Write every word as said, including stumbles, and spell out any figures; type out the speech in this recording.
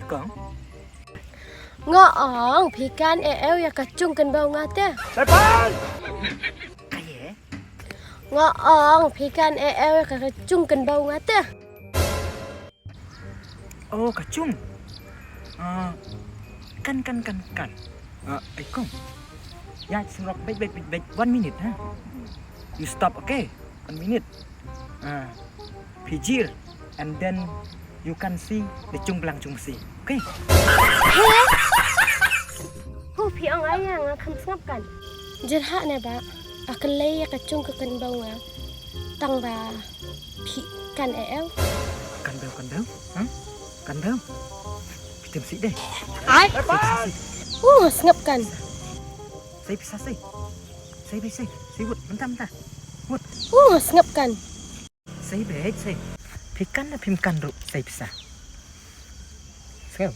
Kong. Nga ong phi kan e eu ïa ka chungkynbew nga te. Sepan! Kaye? Nga ong phi kan e eu ïa ka chungkynbew nga te. Oh, ka chung. Ah, kan, kan, kan, kan. Ah, ai kong. Ya, surok, wait, wait, wait, wait. One minute, ha? You stop, okay? One minute. Ah, phi jir. And then you can see the chung blang chung si. Okay? Hu phi ong ai ïa nga kham sngap kan. Jyrha ne ba. Ba ka lei ïa ka chungkynbew nga. Tang ba phi kan e eu. Kan bew, kan bew. Ha? Kan bew. Phi tim si deh. Ai. Hu nga sngap kan. Sei pisa sei. Sei pisa sei. Sei wut. Mentah, mentah. Wut. Hu nga sngap kan. Sei beit sei. Phi kan na phim kan ruh sei pisa. Sei.